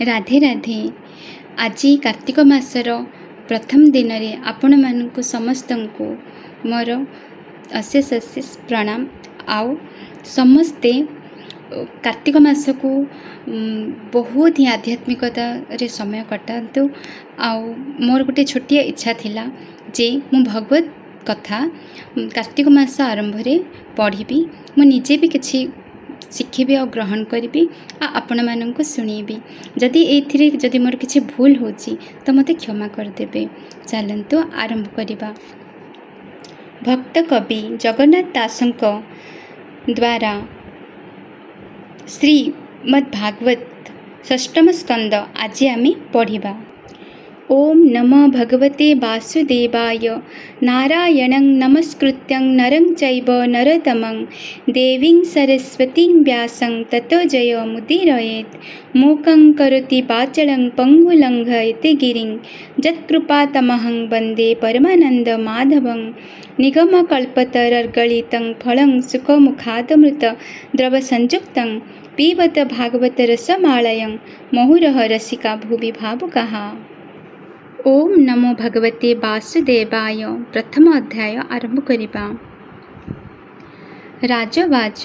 ରାଧେ ରାଧେ। ଆଜି କାର୍ତ୍ତିକ ମାସର ପ୍ରଥମ ଦିନରେ ଆପଣମାନଙ୍କୁ ସମସ୍ତଙ୍କୁ ମୋର ଅଶେଷ ଅଶେଷ ପ୍ରଣାମ। ଆଉ ସମସ୍ତେ କାର୍ତ୍ତିକ ମାସକୁ ବହୁତ ହିଁ ଆଧ୍ୟାତ୍ମିକତାରେ ସମୟ କଟାନ୍ତୁ। ଆଉ ମୋର ଗୋଟେ ଛୋଟିଆ ଇଚ୍ଛା ଥିଲା ଯେ ମୁଁ ଭଗବତ କଥା କାର୍ତ୍ତିକ ମାସ ଆରମ୍ଭରେ ପଢ଼ିବି, ମୁଁ ନିଜେ ବି କିଛି ଶିଖିବି ଆଉ ଗ୍ରହଣ କରିବି ଆଉ ଆପଣମାନଙ୍କୁ ଶୁଣେଇବି। ଯଦି ଏଇଥିରେ ଯଦି ମୋର କିଛି ଭୁଲ ହେଉଛି ତ ମୋତେ କ୍ଷମା କରିଦେବେ। ଚାଲନ୍ତୁ ଆରମ୍ଭ କରିବା। ଭକ୍ତ କବି ଜଗନ୍ନାଥ ଦାସଙ୍କ ଦ୍ୱାରା ଶ୍ରୀମଦ୍ ଭାଗବତ ଷଷ୍ଠମ ସ୍କନ୍ଦ ଆଜି ଆମେ ପଢ଼ିବା। ଓମ୍ ନମଃ ଭଗବତେ ବାସୁଦେବାୟ। ନାରାୟଣଂ ନମସ୍କୃତ୍ୟଂ ନରଂ ଚୈବ ନରୋତ୍ତମଂ ଦେବୀଂ ସରସ୍ୱତୀଂ ବ୍ୟାସଂ ତତୋ ଜୟମୁଦୀରୟେତ୍। ମୂକଂ କରୋତି ବାଚଳଂ ପଙ୍ଗୁ ଲଙ୍ଘୟତେ ଗିରିଂ ଯତ୍କୃପାତମହଂ ବନ୍ଦେ ପରମାନନ୍ଦ ମାଧବଂ। ନିଗମକଳ୍ପତରୋର୍ଗଳିତଂ ଫଳଂ ଶୁକମୁଖାଦମୃତ ଦ୍ରବସଂଯୁକ୍ତଂ ପିବତ ଭାଗବତ ରସମାଳୟଂ ମୁହୁରଃ ରସିକା ଭୁବି ଭାବୁକାଃ। ଓମ୍ ନମୋ ଭଗବତେ ବାସୁଦେବାୟ। ପ୍ରଥମ ଅଧ୍ୟାୟ ଆରମ୍ଭ କରିବା। ରାଜବାଚ।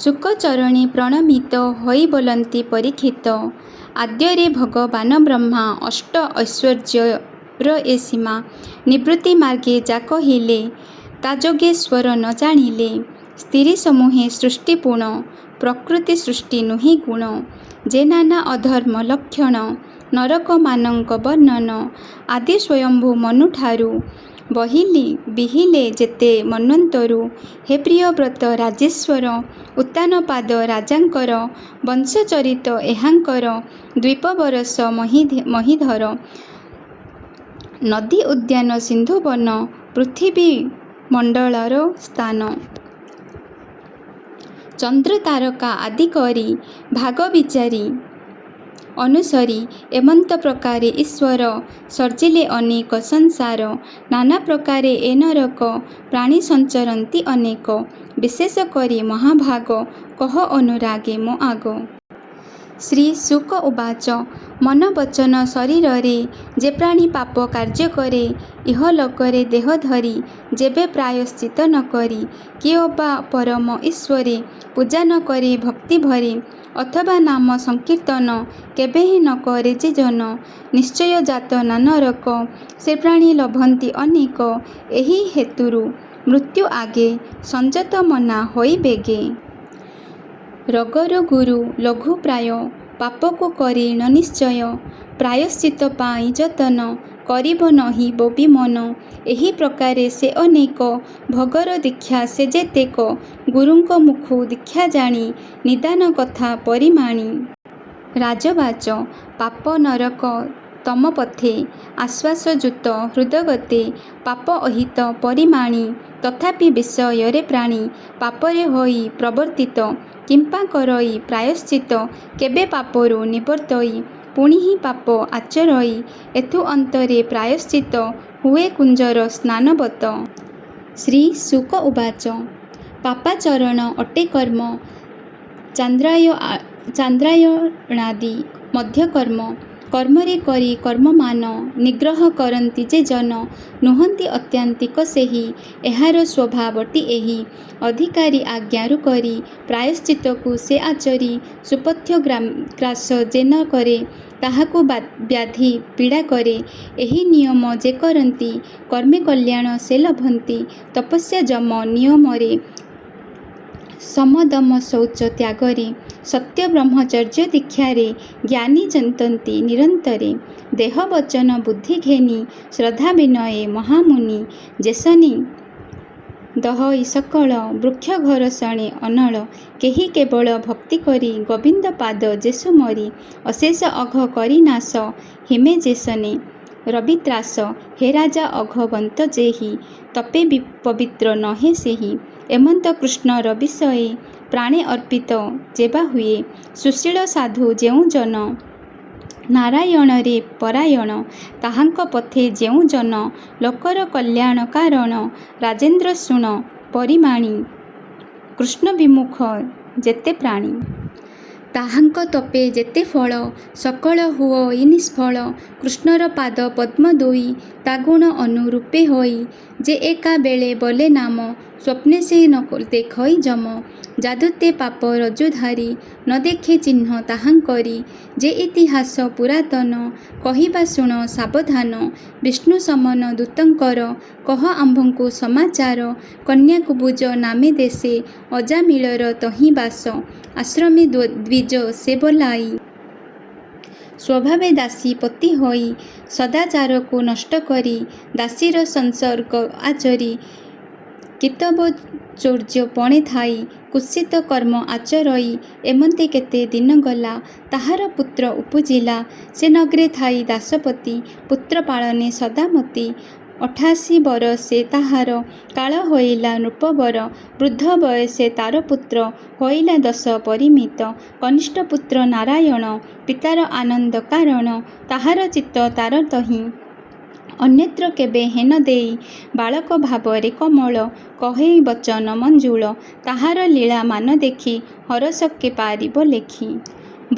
ଶୁକଚରଣେ ପ୍ରଣମିତ ହୋଇ ବୋଲନ୍ତି ପରୀକ୍ଷିତ, ଆଦ୍ୟରେ ଭଗବାନ ବ୍ରହ୍ମା ଅଷ୍ଟ ଐଶ୍ୱର୍ଯ୍ୟର ଏ ସୀମା ନିବୃତ୍ତି ମାର୍ଗେ ଯା କହିଲେ, ତା ଯୋଗେଶ୍ୱର ନ ଜାଣିଲେ। ସ୍ଥିରି ସମୂହେ ସୃଷ୍ଟି ପୁଣ, ପ୍ରକୃତି ସୃଷ୍ଟି ନୁହେଁ ଗୁଣ। ଯେ ନାନା ଅଧର୍ମ ଲକ୍ଷଣ, ନରକମାନଙ୍କ ବର୍ଣ୍ଣନ। ଆଦି ସ୍ୱୟମ୍ଭୂ ମନୁଠାରୁ ବିହିଲେ ଯେତେ ମନ୍ୱନ୍ତରୁ। ହେ ପ୍ରିୟବ୍ରତ ରାଜେଶ୍ୱର, ଉତ୍ତାନପାଦ ରାଜାଙ୍କର ବଂଶ ଚରିତ ଏହାଙ୍କର। ଦ୍ୱୀପ ବରଷ ମହୀଧର, ନଦୀ ଉଦ୍ୟାନ ସିନ୍ଧୁବନ, ପୃଥିବୀ ମଣ୍ଡଳର ସ୍ଥାନ। ଚନ୍ଦ୍ର ତାରକା ଆଦି କରି, ଭାଗ ବିଚାରି ଅନୁସରି। ଏମନ୍ତ ପ୍ରକାରେ ଈଶ୍ୱର ସର୍ଜିଲେ ଅନେକ ସଂସାର। ନାନା ପ୍ରକାରେ ଏ ନରକ ପ୍ରାଣୀ ସଞ୍ଚରନ୍ତି ଅନେକ। ବିଶେଷ କରି ମହାଭାଗ କହ ଅନୁରାଗେ ମୋ ଆଗ। ଶ୍ରୀ ଶୁକ ଉବାଚ। ମନ ବଚନ ଶରୀରରେ ଯେ ପ୍ରାଣୀ ପାପ କାର୍ଯ୍ୟ କରେ, ଇହଲୋକରେ ଦେହ ଧରି ଯେବେ ପ୍ରାୟଶ୍ଚିତ୍ତ ନ କରି, କି ଅବା ପରମ ଈଶ୍ୱରେ ପୂଜା ନ କରେ ଭକ୍ତି ଭରେ, ଅଥବା ନାମ ସଂକୀର୍ତ୍ତନ କେବେହେଁ ନ କରେ ଯେ ଜନ, ନିଶ୍ଚୟ ଯାତନା ନରକ ସେ ପ୍ରାଣୀ ଲଭନ୍ତି ଅନେକ। ଏହି ହେତୁରୁ ମୃତ୍ୟୁ ଆଗେ ସଂଯତ ମନା ହୋଇ ବେଗେ। ରୋଗରୁ ଗୁରୁ ଲଘୁ ପ୍ରାୟ ପାପକୁ କରିଣ ନିଶ୍ଚୟ। ପ୍ରାୟଶ୍ଚିତ୍ତ ପାଇଁ ଯତନ କରିବ ନୋହିବ ବିମନ। ଏହି ପ୍ରକାରେ ସେ ଅନେକ ଭୋଗର ଦୀକ୍ଷା ସେ ଯେତେକ, ଗୁରୁଙ୍କ ମୁଖୁ ଦୀକ୍ଷା ଜାଣି ନିଦାନ କଥା ପରିମାଣି। ରାଜବାଚ। ପାପ ନରକ ତମ ପଥେ ଆଶ୍ୱାସଯୁତ ହୃଦଗତେ, ପାପ ଅହିତ ପରିମାଣି ତଥାପି ବିଷୟରେ ପ୍ରାଣୀ ପାପରେ ହୋଇ ପ୍ରବର୍ତ୍ତିତ। କିମ୍ପା କରଇ ପ୍ରାୟଶ୍ଚିତ୍ତ କେବେ ପାପରୁ ନିବର୍ତ୍ତଇ, ପୁଣିହି ପାପ ଆଚରଇ ଏଥୁ ଅନ୍ତରେ ପ୍ରାୟଶ୍ଚିତ୍ତ ହୁଏ କୁଞ୍ଜର ସ୍ନାନବତ। ଶ୍ରୀ ଶୁକ ଉବାଚ। ପାପାଚରଣ ଅଟେ କର୍ମ, ଚାନ୍ଦ୍ରାୟଣାଦି ମଧ୍ୟ କର୍ମ। କର୍ମରେ କରି କର୍ମମାନ ନିଗ୍ରହ କରନ୍ତି ଯେ ଜନ, ନୁହନ୍ତି ଐକାନ୍ତିକ ସେହି ଏହାର ସ୍ୱଭାବଟି ଏହି। ଅଧିକାରୀ ଆଜ୍ଞାରୁ କରି ପ୍ରାୟଶ୍ଚିତ୍ତକୁ ସେ ଆଚରି, ସୁପଥ୍ୟ ଗ୍ରାସ ଯେ ନ କରେ ତାହାକୁ ବ୍ୟାଧି ପୀଡ଼ା କରେ। ଏହି ନିୟମ ଯେ କରନ୍ତି କର୍ମେ କଲ୍ୟାଣ ସେ ଲଭନ୍ତି, ତପସ୍ୟା ଯମ ନିୟମରେ ଶମ ଦମ ଶୌଚ ତ୍ୟାଗରେ, ସତ୍ୟ ବ୍ରହ୍ମଚର୍ଯ୍ୟ ଦୀକ୍ଷାରେ ଜ୍ଞାନୀ ଚିନ୍ତନ୍ତି ନିରନ୍ତରେ। ଦେହ ବଚନ ବୁଦ୍ଧି ଘେନି ଶ୍ରଦ୍ଧା ବିନୟେ ମହାମୁନି, ଯେସନେ ଦହଇ ସକଳ ବୃକ୍ଷ ଘରଷଣେ ଅନଳ, କେହି କେବଳ ଭକ୍ତି କରି ଗୋବିନ୍ଦ ପାଦ ଯେ ସୁମରି। ଅଶେଷ ଅଘ କରି ନାଶ ହିମେ ଯେସନେ ରବିତ୍ରାସ, ହେ ରାଜା ଅଘବନ୍ତ ଯେହି ତପେ ପବିତ୍ର ନୋହେ ସେହି। ଏମନ୍ତ କୃଷ୍ଣର ବିଷୟେ ପ୍ରାଣେ ଅର୍ପିତ ଯେବା ହୁଏ, ସୁଶୀଳ ସାଧୁ ଯେଉଁ ଜନ ନାରାୟଣରେ ପରାୟଣ, ତାହାଙ୍କ ପଥେ ଯେଉଁ ଜନ ଲୋକର କଲ୍ୟାଣ କାରଣ, ରାଜେନ୍ଦ୍ର ଶୁଣ ପରିମାଣି। କୃଷ୍ଣ ବିମୁଖ ଯେତେ ପ୍ରାଣୀ। ତାହାଙ୍କ ତପେ ଯେତେ ଫଳ ସକଳ ହୁଅଇ ନିଷ୍ଫଳ। କୃଷ୍ଣର ପାଦ ପଦ୍ମ ଦୁଇ ତା ଗୁଣ ଅନୁରୂପେ ହୋଇ। ଯେ ଏକାବେଳେ ବୋଲେ ନାମ ସ୍ୱପ୍ନେ ସେ ନ ଦେଖଇ ଯମ। ଯା ଦୂତେ ପାପ ରଜ୍ଜୁଧାରୀ ନ ଦେଖେ ଚିହ୍ନ ତାହାଙ୍କରି। ଯେ ଇତିହାସ ପୁରାତନ କହିବା ଶୁଣ ସାବଧାନ। ବିଷ୍ଣୁ ଶମନ ଦୂତଙ୍କର କହ ଆମ୍ଭଙ୍କୁ ସମାଚାର। କନ୍ୟାକୁବ୍ଜ ନାମେ ଦେଶେ ଅଜାମିଳର ତହିଁ ବାସ। ଆଶ୍ରମେ ଦ୍ୱିଜ ସେ ବୋଲାଇ। ସ୍ୱଭାବେ ଦାସୀ ପତି ହୋଇ। ସଦାଚାରକୁ ନଷ୍ଟ କରି ଦାସୀର ସଂସର୍ଗ ଆଚରି। କିତବ ଚୌର୍ଯ୍ୟ ପଣେ ଥାଇ କୁତ୍ସିତ କର୍ମ ଆଚରଇ। ଏମନ୍ତେ କେତେ ଦିନ ଗଲା ତାହାର ପୁତ୍ର ଉପୁଜିଲା। ସେ ନଗ୍ରେ ଥାଇ ଦାସପତି ପୁତ୍ର ପାଳନେ ସଦା ମତି। 88 ବରଷେ ତାହାର କାଳ ହୋଇଲା ନୃପବର। ବୃଦ୍ଧ ବୟସେ ତାର ପୁତ୍ର ହୋଇଲା ଦଶ ପରିମିତ। କନିଷ୍ଠ ପୁତ୍ର ନାରାୟଣ ପିତାର ଆନନ୍ଦ କାରଣ। ତାହାର ଚିତ୍ତ ତାର ତହିଁ ଅନ୍ୟତ୍ର କେବେ ହେଁ ନ ଦେଇ। ବାଳକ ଭାବରେ କୋମଳ କହଇ ବଚନ ମଞ୍ଜୁଳ। ତାହାର ଲୀଳାମାନ ଦେଖି ହରଷ କେ ପାରିବ ଲେଖି।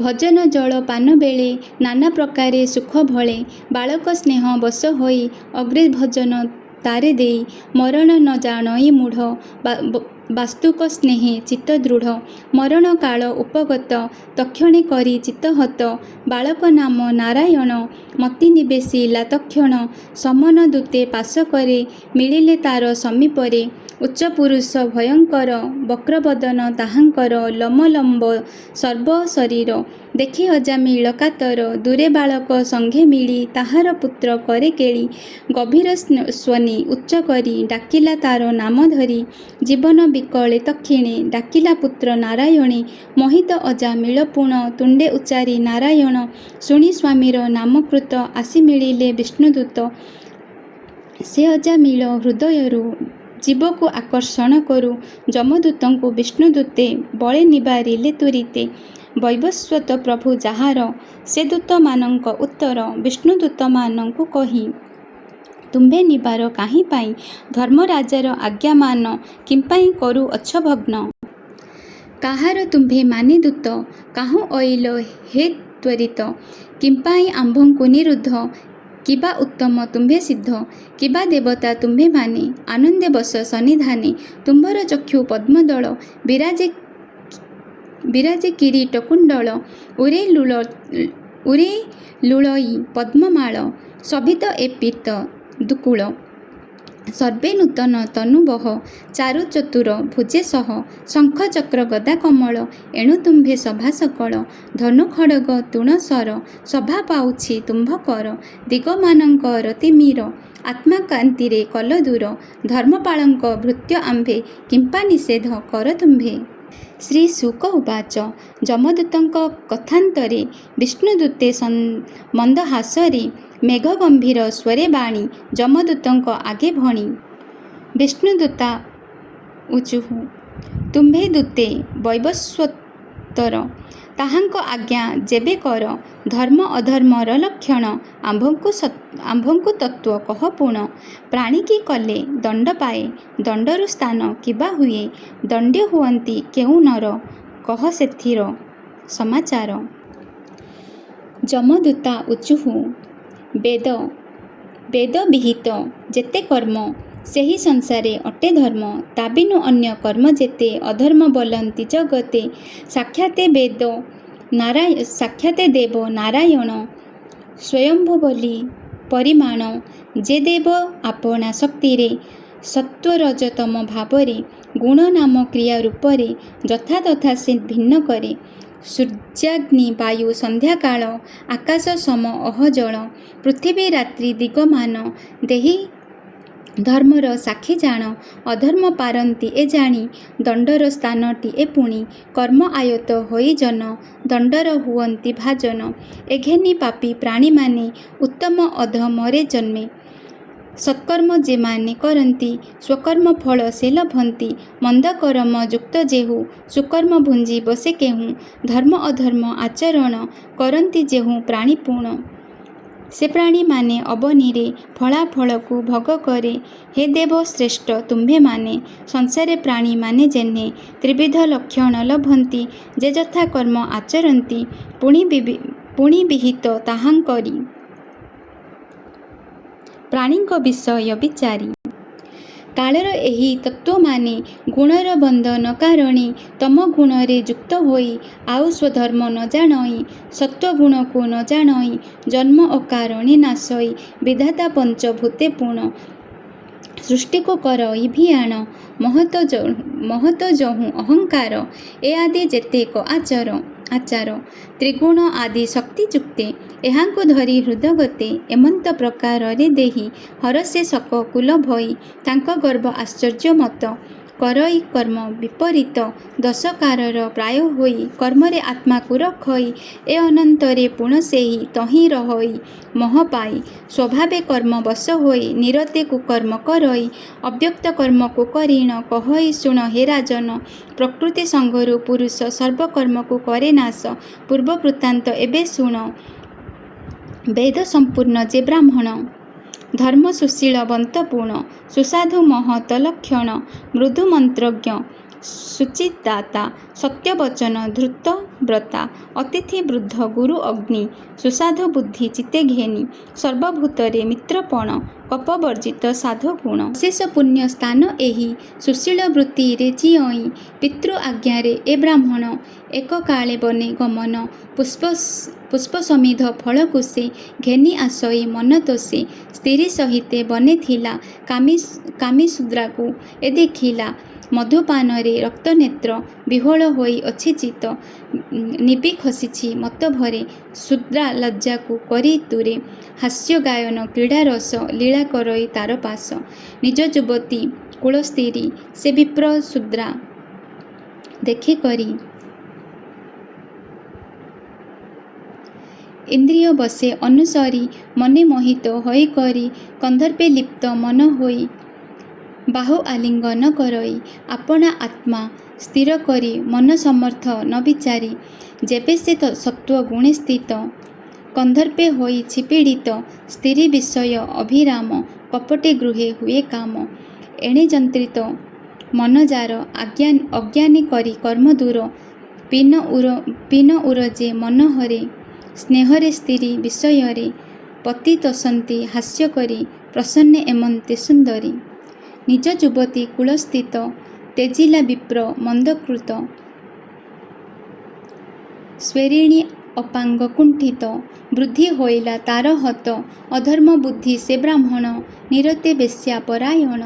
ଭୋଜନ ଜଳ ପାନ ବେଳେ ନାନା ପ୍ରକାରେ ସୁଖ ଭୋଳେ। ବାଳକ ସ୍ନେହ ବଶ ହୋଇ ଅଗ୍ରେ ଭୋଜନ ତାରେ ଦେଇ। ମରଣ ନ ଜାଣଇ ମୂଢ଼ ବାସ୍ତୁକ ସ୍ନେହେ ଚିତ୍ତ ଦୃଢ଼। ମରଣ କାଳ ଉପଗତ ତକ୍ଷଣେ କରି ଚିତ୍ତ ହତ। ବାଳକ ନାମ ନାରାୟଣ ମତି ନିବେଶିଲା ତକ୍ଷଣ। ଶମନ ଦୂତେ ପାଶ କରେ ମିଳିଲେ ତାର ସମୀପରେ। ଉଚ୍ଚ ପୁରୁଷ ଭୟଙ୍କର ବକ୍ରବଦନ ତାହାଙ୍କର ଲୋମ ଲମ୍ବ ସର୍ବ ଶରୀର। ଦେଖି ଅଜାମିଳ କାତର ଦୂରେ ବାଳକ ସଙ୍ଗେ ମିଳି। ତାହାର ପୁତ୍ର କରେ କେଳି ଗଭୀର ସ୍ୱନେ ଉଚ୍ଚ କରି। ଡାକିଲା ତାର ନାମ ଧରି ଜୀବନ ବିକଳେ ତକ୍ଷଣେ। ଡାକିଲା ପୁତ୍ର ନାରାୟଣେ ମୋହିତ ଅଜାମିଳ ପୁଣ। ତୁଣ୍ଡେ ଉଚ୍ଚାରି ନାରାୟଣ ଶୁଣି ସ୍ୱାମୀର ନାମ କୃତ। ଆସି ମିଳିଲେ ବିଷ୍ଣୁଦୂତ ସେ ଅଜାମିଳ ହୃଦୟରୁ ଜୀବକୁ ଆକର୍ଷଣ କରୁ। ଯମଦୂତଙ୍କୁ ବିଷ୍ଣୁଦୂତେ ବଳେ ନିବାରିଲେ ତୁରିତେ। ବୈବସ୍ୱତ ପ୍ରଭୁ ଯାହାର ସେ ଦୂତମାନଙ୍କ ଉତ୍ତର। ବିଷ୍ଣୁଦୂତମାନଙ୍କୁ କହି ତୁମ୍ଭେ ନିବାର କାହିଁପାଇଁ। ଧର୍ମରାଜାର ଆଜ୍ଞାମାନ କିମ୍ପାଇଁ କରୁଅଛ ଭଗ୍ନ। କାହାର ତୁମ୍ଭେମାନେ ଦୂତ କାହୁଁ ଅଇଲ ହେ ତ୍ୱରିତ। କିମ୍ପାଇଁ ଆମ୍ଭଙ୍କୁ ନିରୁଦ୍ଧ କିବା ଉତ୍ତମ ତୁମ୍ଭେ ସିଦ୍ଧ। କିବା ଦେବତା ତୁମ୍ଭେମାନେ ଆନନ୍ଦେ ବସ ସନ୍ନିଧାନେ। ତୁମ୍ଭର ଚକ୍ଷୁ ପଦ୍ମଦଳ ବିରାଜେ କିରୀଟ କୁଣ୍ଡଳ। ଉରେ ଲୁଳଇ ପଦ୍ମମାଳ ଶୋଭିତ ଏ ପୀତ ଦୁକୁଳ। ସର୍ବେ ନୂତନ ତନୁବହ ଚାରୁ ଚତୁର ଭୁଜେ ସହ। ଶଙ୍ଖ ଚକ୍ର ଗଦା କମଳ ଏଣୁ ତୁମ୍ଭେ ଶୋଭା ସକଳ। ଧନୁ ଖଡ଼ଗ ତୂଣ ଶର ଶୋଭା ପାଉଛି ତୁମ୍ଭ କର। ଦିଗମାନଙ୍କର ତିମିର ଆତ୍ମା କାନ୍ତିରେ କଲ ଦୂର। ଧର୍ମପାଳଙ୍କ ଭୃତ୍ୟ ଆମ୍ଭେ କିମ୍ପା ନିଷେଧ କର ତୁମ୍ଭେ। ଶ୍ରୀଶୁକ ଉବାଚ ଯମଦୂତଙ୍କ କଥାନ୍ତରେ ବିଷ୍ଣୁଦୂତେ ମନ୍ଦହାସରେ। ମେଘ ଗମ୍ଭୀର ସ୍ୱରେ ବାଣୀ ଯମଦୂତଙ୍କ ଆଗେ ଭଣି। ବିଷ୍ଣୁଦୂତା ଊଚୁଃ ତୁମ୍ଭେ ଦୂତେ ବୈବସ୍ୱତର ତାହାଙ୍କ ଆଜ୍ଞା ଯେବେ କର। ଧର୍ମ ଅଧର୍ମର ଲକ୍ଷଣ ଆମ୍ଭଙ୍କୁ ତତ୍ତ୍ୱ କହ ପୁଣ। ପ୍ରାଣୀ କି କଲେ ଦଣ୍ଡ ପାଏ ଦଣ୍ଡରୁ ସ୍ଥାନ କିବା ହୁଏ। ଦଣ୍ଡ୍ୟ ହୁଅନ୍ତି କେଉଁ ନର କହ ସେଥିର ସମାଚାର। ଯମଦୂତା ଊଚୁଃ ବେଦ ବେଦବିହିତ ଯେତେ କର୍ମ ସେହି ସଂସାରେ ଅଟେ ଧର୍ମ। ତା ବିନୁ ଅନ୍ୟ କର୍ମ ଯେତେ ଅଧର୍ମ ବୋଲନ୍ତି ଜଗତେ। ସାକ୍ଷାତେ ଦେବ ନାରାୟଣ ସ୍ୱୟମ୍ଭୂ ବୋଲି ପରିମାଣ। ଯେ ଦେବ ଆପଣା ଶକ୍ତିରେ ସତ୍ତ୍ୱ ରଜ ତମ ଭାବରେ। ଗୁଣ ନାମ କ୍ରିୟା ରୂପରେ ଯଥା ତଥା ସେ ଭିନ୍ନ କରେ। ସୂର୍ଯ୍ୟାଗ୍ନି ବାୟୁ ସନ୍ଧ୍ୟାକାଳ ଆକାଶ ସୋମ ଅହ ଜଳ। ପୃଥିବୀ ରାତ୍ରି ଦିଗମାନ ଦେହି ଧର୍ମର ସାକ୍ଷୀ ଜାଣ। ଅଧର୍ମ ପାରନ୍ତି ଏ ଜାଣି ଦଣ୍ଡର ସ୍ଥାନଟି ଏ ପୁଣି। କର୍ମ ଆୟତ୍ତ ହୋଇ ଜନ ଦଣ୍ଡର ହୁଅନ୍ତି ଭାଜନ। ଏ ଘେନି ପାପୀ ପ୍ରାଣୀମାନେ ଉତ୍ତମ ଅଧମରେ ଜନ୍ମେ। ସତ୍କର୍ମ ଯେମାନେ କରନ୍ତି ସ୍ୱକର୍ମ ଫଳ ସେ ଲଭନ୍ତି। ମନ୍ଦ କରମ ଯୁକ୍ତ ଯେହୁ ସୁକର୍ମ ଭୁଞ୍ଜିବ ସେ କେହୁ। ଧର୍ମ ଅଧର୍ମ ଆଚରଣ କରନ୍ତି ଯେହୁ ପ୍ରାଣୀ ପୁଣ। ସେ ପ୍ରାଣୀମାନେ ଅବନୀରେ ଫଳାଫଳକୁ ଭୋଗ କରେ। ହେ ଦେବ ଶ୍ରେଷ୍ଠ ତୁମ୍ଭେମାନେ, ସଂସାରେ ପ୍ରାଣୀମାନେ ଯେହ୍ନେ ତ୍ରିବିଧ ଲକ୍ଷଣ ଲଭନ୍ତି, ଯେ ଯଥା କର୍ମ ଆଚରନ୍ତି ପୁଣି ବିହିତ ତାହାଙ୍କରି। ପ୍ରାଣୀଙ୍କ ବିଷୟ ବିଚାରି। କାଳର ଏହି ତତ୍ତ୍ୱମାନେ ଗୁଣର ବନ୍ଧନ କାରଣେ ତମୋଗୁଣରେ ଯୁକ୍ତ ହୋଇ ଆଉ ସ୍ୱଧର୍ମ ନ ଜାଣଇ, ସତ୍ତ୍ୱଗୁଣକୁ ନ ଜାଣଇ ଜନ୍ମ ଅକାରଣେ ନାଶଇ। ବିଧାତା ପଞ୍ଚଭୂତେ ପୁଣ ସୃଷ୍ଟିକୁ କରଇ ଭିଆଣ। ମହତ ଯହୁଁ ଅହଙ୍କାର ଏ ଆଦି ଯେତେକ ଆଚାର। ତ୍ରିଗୁଣ ଆଦି ଶକ୍ତିଯୁକ୍ତେ ଏହାଙ୍କୁ ଧରି ହୃଦଗତେ। ଏମନ୍ତ ପ୍ରକାରରେ ଦେହୀ ହରଷେ ଶୋକକୁ ଲୋଭଇ, ତାଙ୍କ ଗର୍ବ ଆଶ୍ଚର୍ଯ୍ୟ ମତ କରଇ କର୍ମ ବିପରୀତ। ଦୋଷକାର ପ୍ରାୟ ହୋଇ କର୍ମରେ ଆତ୍ମାକୁ ରଖଇ, ଏ ଅନନ୍ତରେ ପୁଣ ସେହି ତହିଁ ରହଇ ମୋହ ପାଇ। ସ୍ୱଭାବେ କର୍ମ ବଶ ହୋଇ ନିରତେ କୁକର୍ମ କରଇ, ଅବ୍ୟକ୍ତ କର୍ମକୁ କରିଣ କହଇ ଶୁଣ ହେ ରାଜନ। ପ୍ରକୃତି ସଙ୍ଗରୁ ପୁରୁଷ ସର୍ବ କର୍ମକୁ କରେ ନାଶ। ପୂର୍ବ ବୃତ୍ତାନ୍ତ ଏବେ ଶୁଣ ବେଦ ସମ୍ପୂର୍ଣ୍ଣ ଯେ ବ୍ରାହ୍ମଣ। ଧର୍ମ ସୁଶୀଳବନ୍ତ ପୁଣ ସୁସାଧୁ ମହତ ଲକ୍ଷଣ। ମୃଦୁ ମନ୍ତ୍ରଜ୍ଞ ଶୁଚିଦାତା ସତ୍ୟବଚନ ଧୃତବ୍ରତା। ଅତିଥି ବୃଦ୍ଧ ଗୁରୁ ଅଗ୍ନି ସୁସାଧୁ ବୁଦ୍ଧି ଚିତ୍ତେ ଘେନି। ସର୍ବଭୂତରେ ମିତ୍ରପଣ କୋପବର୍ଜିତ ସାଧୁଗୁଣ। ଅଶେଷ ପୁଣ୍ୟ ସ୍ଥାନ ଏହି ସୁଶୀଳ ବୃତ୍ତିରେ ଜୀଅଇ। ପିତୃଆଜ୍ଞାରେ ଏ ବ୍ରାହ୍ମଣ ଏକକାଳେ ବନେ ଗମନ। ପୁଷ୍ପ ସମିଧ ଫଳକୁ ସେ ଘେନି ଆସଇ ମନତୋଷେ। ସ୍ତିରୀ ସହିତେ ବନେ ଥିଲା କାମୀ ଶୂଦ୍ରାକୁ ଏ ଦେଖିଲା। ମଧୁପାନରେ ରକ୍ତନେତ୍ର ବିହ୍ୱଳ ହୋଇ ଅଛି ଚିତ୍ତ। ନିବି ଖସିଛି ମତଭରେ ଶୂଦ୍ରା ଲଜ୍ଜାକୁ କରି ଦୂରେ। ହାସ୍ୟ ଗାୟନ କ୍ରୀଡ଼ା ରସ ଲୀଳା କରଇ ତାର ପାଶ। ନିଜ ଯୁବତୀ କୁଳସ୍ତିରୀ ସେ ବିପ୍ର ଶୂଦ୍ରା ଦେଖି କରି। ଇନ୍ଦ୍ରିୟ ବଶେ ଅନୁସରି ମନେ ମୋହିତ ହୋଇ କରି। କନ୍ଦର୍ପେ ଲିପ୍ତ ମନ ହୋଇ ବାହୁ ଆଲିଙ୍ଗନ କରଇ। ଆପଣା ଆତ୍ମା ସ୍ଥିର କରି ମନ ସମର୍ଥ ନ ବିଚାରି। ଯେବେ ସେ ସତ୍ତ୍ୱଗୁଣେ ସ୍ଥିତ କନ୍ଦର୍ପେ ହୋଇଛି ପୀଡ଼ିତ। ସ୍ତିରୀ ବିଷୟ ଅଭିରାମ କପଟେ ଗୃହେ ହୁଏ କାମ। ଏଣେ ଯନ୍ତ୍ରିତ ମନ ଯାର ଅଜ୍ଞାନୀ କରି କର୍ମ ଦୂର। ପୀନ ଉରଜେ ମନୋହରେ ସ୍ନେହରେ ସ୍ତିରୀ ବିଷୟରେ। ପତି ତୋଷନ୍ତି ହାସ୍ୟ କରି ପ୍ରସନ୍ନେ ଏମନ୍ତେ ସୁନ୍ଦରୀ। ନିଜ ଯୁବତୀ କୁଳସ୍ଥିତ ତେଜିଲା ବିପ୍ର ମନ୍ଦକୃତ। ସ୍ୱୈରିଣୀ ଅପାଙ୍ଗ କୁଣ୍ଠିତ ବୃଦ୍ଧି ହୋଇଲା ତାର ହତ। ଅଧର୍ମ ବୁଦ୍ଧି ସେ ବ୍ରାହ୍ମଣ ନିରତେ ବେଶ୍ୟା ପରାୟଣ।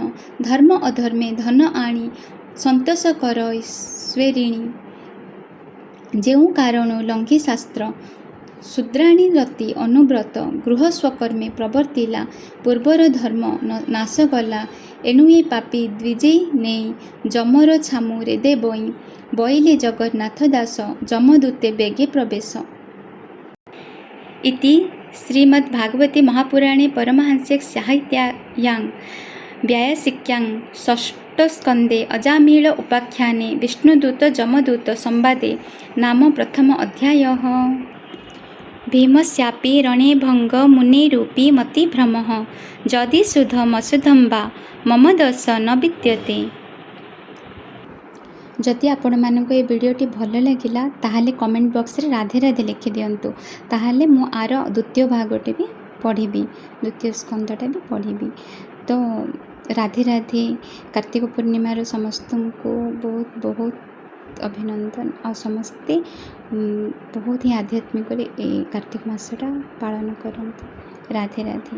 ଧର୍ମ ଅଧର୍ମେ ଧନ ଆଣି ସନ୍ତୋଷ କରଇ ସ୍ୱୈରିଣୀ। ଯେଉଁ କାରଣୁ ଲଙ୍ଘି ଶାସ୍ତ୍ର ଶୂଦ୍ରାଣୀ ରତି ଅନୁବ୍ରତ। ଗୃହ ସ୍ୱକର୍ମେ ପ୍ରବର୍ତ୍ତିଲା ପୂର୍ବର ଧର୍ମ ନାଶଗଲା। ଏଣୁ ଏ ପାପୀ ଦ୍ୱିଜେ ନେଇ ଯମର ଛାମୁରେ ଦେବଇଁ। ବୋଇଲେ ଜଗନ୍ନାଥ ଦାସ ଯମଦୂତେ ବେଗେ ପ୍ରବେଶ। ଇତି ଶ୍ରୀମଦ୍ଭାଗବତେ ମହାପୁରାଣେ ପରମହଂସ୍ୟାଂ ସଂହିତାୟାଂ ବୈୟାସିକ୍ୟାଂ ଷଷ୍ଠସ୍କନ୍ଧେ ଅଜାମିଳ ଉପାଖ୍ୟାନେ ବିଷ୍ଣୁଦୂତ ଯମଦୂତ ସମ୍ବାଦେ ନାମ ପ୍ରଥମ ଅଧ୍ୟାୟଃ। ଭୀମସ୍ୟାପି ରଣେ ଭଙ୍ଗ ମୁନେରପି ମତିଭ୍ରମଃ। ଯଦି ଶୁଦ୍ଧମଶୁଦ୍ଧଂ ବା ମମ ଦୋଷ ନ ବିଦ୍ୟତେ। ଯଦି ଆପଣମାନଙ୍କୁ ଏ ଭିଡ଼ିଓଟି ଭଲ ଲାଗିଲା, ତାହେଲେ କମେଣ୍ଟ ବକ୍ସରେ ରାଧେ ରାଧେ ଲେଖିଦିଅନ୍ତୁ। ତାହେଲେ ମୁଁ ଆର ଦ୍ୱିତୀୟ ଭାଗଟି ବି ପଢ଼ିବି, ଦ୍ୱିତୀୟ ସ୍କନ୍ଧଟା ବି ପଢ଼ିବି। ତ ରାଧେ ରାଧେ। କାର୍ତ୍ତିକ ପୂର୍ଣ୍ଣିମାର ସମସ୍ତଙ୍କୁ ବହୁତ ବହୁତ ଅଭିନନ୍ଦନ, ଆଉ ସମସ୍ତେ ବହୁତ ହିଁ ଆଧ୍ୟାତ୍ମିକରେ ଏଇ କାର୍ତ୍ତିକ ମାସଟା ପାଳନ କରନ୍ତୁ। ରାଧେ ରାଧେ।